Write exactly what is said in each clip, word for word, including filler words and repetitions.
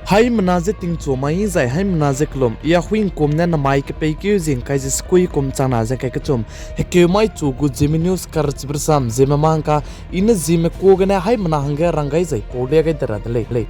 Haimena ze tingchu mai zai haimena ze kelum, ya hui ngkum ne namai kepeikeu zing kai ze sekui kum changna ze kai kechum, hekeu mai chu gu Zeme News karchibe sam, Zeme mangka, i ne Zeme ku gene haimena hangge rang gai zai pau lia gai de ra de lei.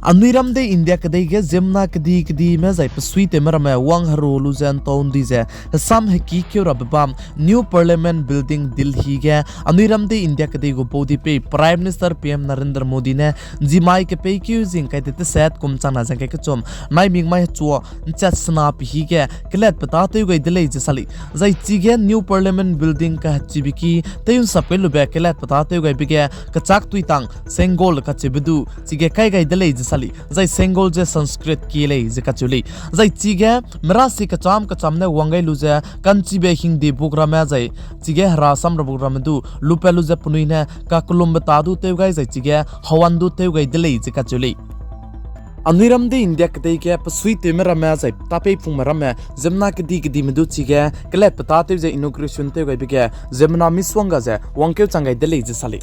Anui ram dei India kedei ge ziemmena kedi kedime zai pesuitewme ramme wang heru lu ze ntau ndui ze hesam heki keu rabe bam New Parliament Building Delhi ge anui ram dei India kedei gu baudipeu Prime Minister P M Narendra Modi ne nzimai kepeikeu zing kai de teset kum changna ze kai kechum, naimik mai hechua nchat sena pehi ge kelat peta tew gai de lei ze sa lei. Zai chige New Parliament Building kahechibeki tew nsap kai lube kelat peta tew gaibe ge kechâk tuitang Sengol kacheube du chige kai gai de lei ze sa lei. Zai Sengol ze Sanskrit ki lei ze kacheu lei. Zai chige mera si kecham kecham ne wang gai lu ze kanchibe hingde buk ramme zai chige hera sam ra buk ramme du lupat lu ze penui ne kakellumbe ta du tew gai zai chige hawan du tew gai de lei ze kacheu lei. Anui ram dei India kedei ge pesuitewme ramme zai tapeipungme ramme ziemmena kedi kedime du chige kelat peta tew ze inauguration tew gaibe ge ziemmena misuang ga ze wangkeu chang gai de lei ze sa lei.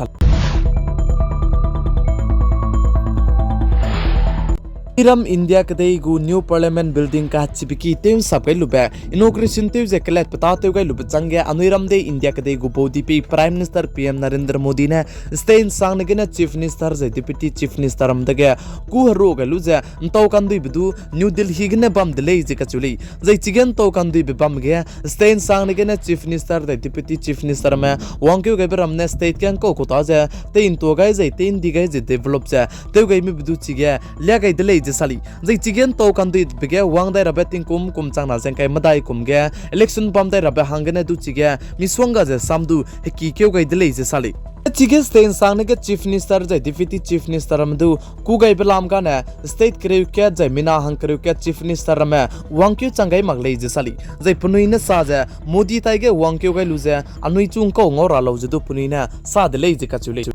Anui ram India kedei gu New Parliament Building kahechibeki tew nsap gai lube inauguration tew ze kelat peta tew gai lube changge anui ram dei India kedei gu baudipeu Prime Minister P M Narendra Modi ne state nsangne gene Chief Minister zai Deputy Chief Minister ram dage kû heru gai lu ze ntau kanduibe du New Delhi gene bam de lei ze kacheu lei. Zai chige ntau kanduibe bam ge state nsangne gene Chief Minister zai Deputy Chief Minister ramme wangkeu gaibe ram ne state ge ngkau kau ta ze tei ntua gai zai tei ndi gai ze develop ze tew gaimebe du chige lia gai de lei ze sa lei. Zai chige ntau kanduibe ge wang dai rabe tingkum kum changna ze ngkai medai kum ge election bam dai rabe hanggene du chige misuang ga ze sam du heki keu gai de lei ze sa lei. Chige state nsangne ge Chief Minister zai Deputy Chief Minister ramme du kû gaibe lam gane state kereu kat zai mina hang kereu kat Chief Minister ramme wangkeu chang gai mak lei ze sa lei. Zai penui ne sa ze Modi taige wangkeu gai lu ze anui chu ngkau ngau ra lau ze du penui ne sa de lei ze kacheu lei.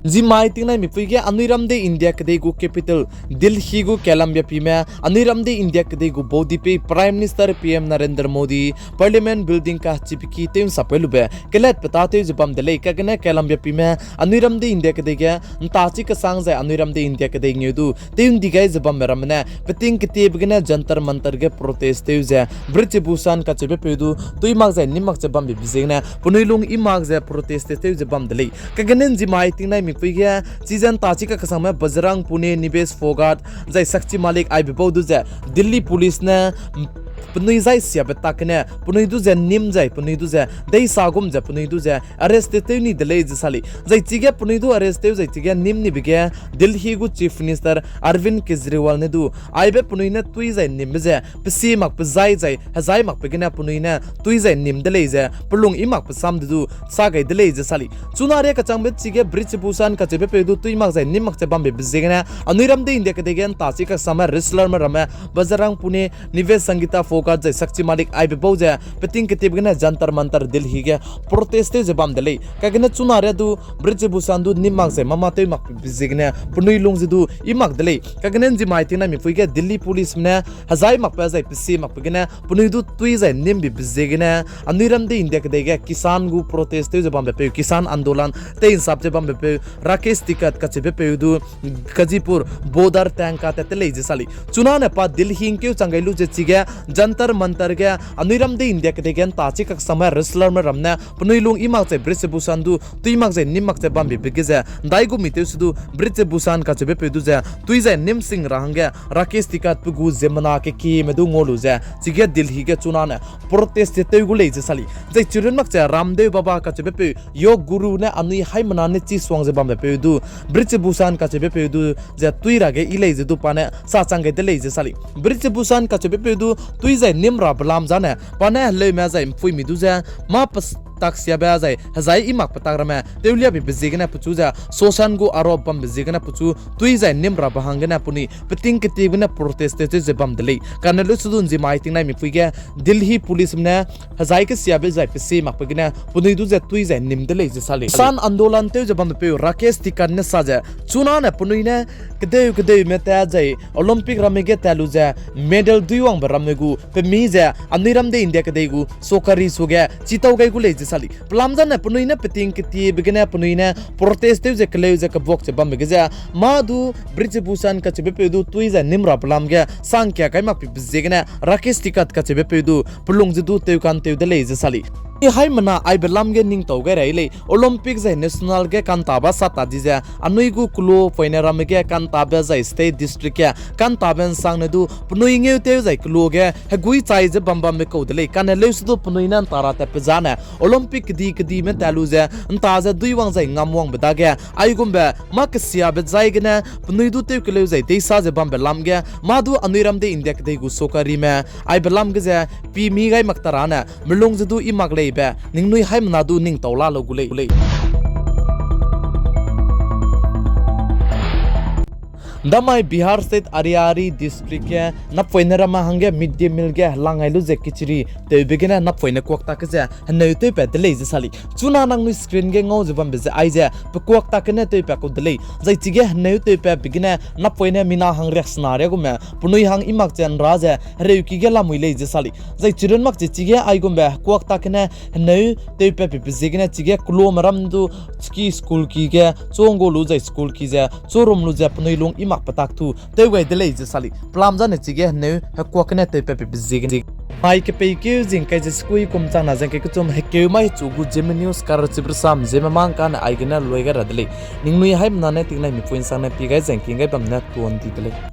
Nzimai tingnai mipui ge anui ram dei India kedei gu capital Delhi gu kalambiapime anui ram dei India kedei gu baudipeu Prime Minister P M Narendra Modi Parliament Building kahechibeki tew nsap kai lube kelat peta tew ze bam de lei. Kagene kalambiapime anui ram dei India kedei ge ntachi kesang zai anui ram dei India kedei ngeu du tew ndi gai ze bambe ramme ne peting ketiebe gene Jantar Mantar ge protest tew ze Brij Bhushan kacheube peu du tui mak zai nim mak ze bambe be ziegene penui lung i mak ze protest tew ze bam de lei. Kagene nzimai tingnai mipui ge chize ntachi kakesangme Bajrang Punia, Nilesh Phogat zai Sakshi Malik aibe bau du ze Delhi Police ne penui zai siabe tak gene penui du ze nim zai penui du ze deisa gum ze penui du ze arrest tew ni de lei ze sa lei. Zai chige penui du arrest tew zai chige nim nibe ge Delhi gu Chief Minister Arvind Kejriwal ne du aibe penui ne tui zai nimbe ze pesi makbe zai zai hezai makbe gene penui ne tui zai nim de lei ze pelung i makbe sam de du sa gai de lei ze sa lei. Chuna ria kachangbe chige Brij Bhushan kacheube peu du tui mak zai nim mak ze bambe be ziegene anui ram dei India kedei ge ntachi kakesangme wrestlerme ramme Bajrang Punia, Nilesh, Sangeeta Phogat zai Sakshi Malik aibe bau ze peting ketiebe gene Jantar Mantar Delhi ge protest tew ze bam de lei. Kagene chuna ria du Brij Bhushan du nim mak zai mama tew makbe ziegene penui lung ze du i mak de lei. Kagene nzimai tingnai mipui ge Delhi Policeme ne hezai makbe zai pesi makbe gene penui du tui zai nimbe be ziegene anui ram dei India kedei ge Kisan gu protest tew ze bambe peu, Kisan Andolan tei nsap ze bambe peu Rakesh Tikat kacheube peu du Ghazipur border tang katat te lei ze sa lei. Chuna ne pa Delhi ngkeu chang gai lu ze chige Jantar Mantar ge anui ram dei India kedei ge ntachi kakesangme wrestlerme ram ne penui lung i mak zai Brij Bhushan du tui mak zai nim mak ze bambe be ge ze ndaigum mi tew se du Brij Bhushan kacheube peu du ze tui zai nim sing ra hangge Rakesh Tikat pe gu ziemmena kekieme du ngau lu ze chige Delhi ge chuna ne protest tew gu lei ze sa lei. Zai chirun mak ze Ramdev Baba kacheube peu Yog Guru ne anui haimena ne chisuang ze bambe peu du Brij Bhushan kacheube peu du ze tui ra ge i lei ze du pa ne sa chang gai de lei ze sa lei. Brij Bhushan kacheube peu du tui zai nim rabe lam zane pa ne heleume zai mpuimi du ze mâ pe tak siabe zai hezai i mak petak ramme tewliabibe ziegene pechu ze social gu arop bambe ziegene pechu tui zai nim rabe hanggene penui peting ketiebe gene protest tew ze bam de lei. Kane leuse du nzimai tingnai mipui ge Delhi policeme ne hezai kesiabe zai pe sie makbe gene penui du ze tui zai nim de lei ze sa lei. Kisan andolan tew ze bambepeu Rakesh Tikat ne sa ze, chunane penui ne kedeu kedeume tat zai Olympic ramme ge tat lu ze medal duiwangbe ramme gu pemi ze anui ram de India kedei gu sokari suage chitau gai gu lei ze sa lei. Pelam zane penui ne peting ketiebe gene penui ne protest tew ze keleu ze kebuak ze bambe ge ze, mâ du Brij Bhushan kacheubepeu du tui zai nim rabe lam ge sangkia kai mak pibe ziegene Rakesh Tikat kacheubepeu du pelung ze du tewkantew de lei ze sa lei. Haimena aibe lam ge ningtau gai rai lei, Olympic zai national ge kantabe sata di ze anui gu kelo poine ramme ge kantabe zai state district ge kantabe nsangne du penui ngeutew zai kelo ge hegui chai ze bam bambe kau de lei. Kane leuse du penui ne nta ra tatpe zane Olympic kedi kedime tat lu ze nta ze duiwang zai ngamwangbe dage aigumbe mâ kesiabe zai gene penui du tew keleu zai deisa ze bambe lam ge mâ du anui ram de India kedei gu sokarime aibe lam ge ze pimi gai mak ta rane melung ze du i mak leibe ningnui haimena du ningtau la lau gu lei. Ndamai Bihar State Ariari District ge napoine ramme hangge mid day meal ge helang ai lu ze khichdi tewbe gene napoine kuak tak ge ze heneu tewpat de lei ze sa lei. Chuna nangnui screen ge ngau ze bambe ze aize pe kuak tak gene tewpat kau de lei. Zai chige heneu tewpatbe gene napoine mina hang riaksena ria gume penui hang i mak ze nra ze hereuki ge lamui lei ze sa lei. Zai chirun mak ze chige aigumbe kuak tak gene heneu tewpatbe ziegene chige kelome ram du chiki school ki ge chonggu lu zai school ki ze churum lu ze penui lung i mak petak tu tew gai de lei ze sa lei. Pelam zane chige heneu hekuak gene tewpatbe ziegene. Mai kepeikeu zing kai ze sekui kum changna zeng ke kechum hekeu mai chu gu Zeme News kar chibrsam Zeme mang kane aigene lui gai ra de lei. Ningnui haimena ne tingnai mipui nsangne pi gai zeng king gai bam ne tuan di de lei.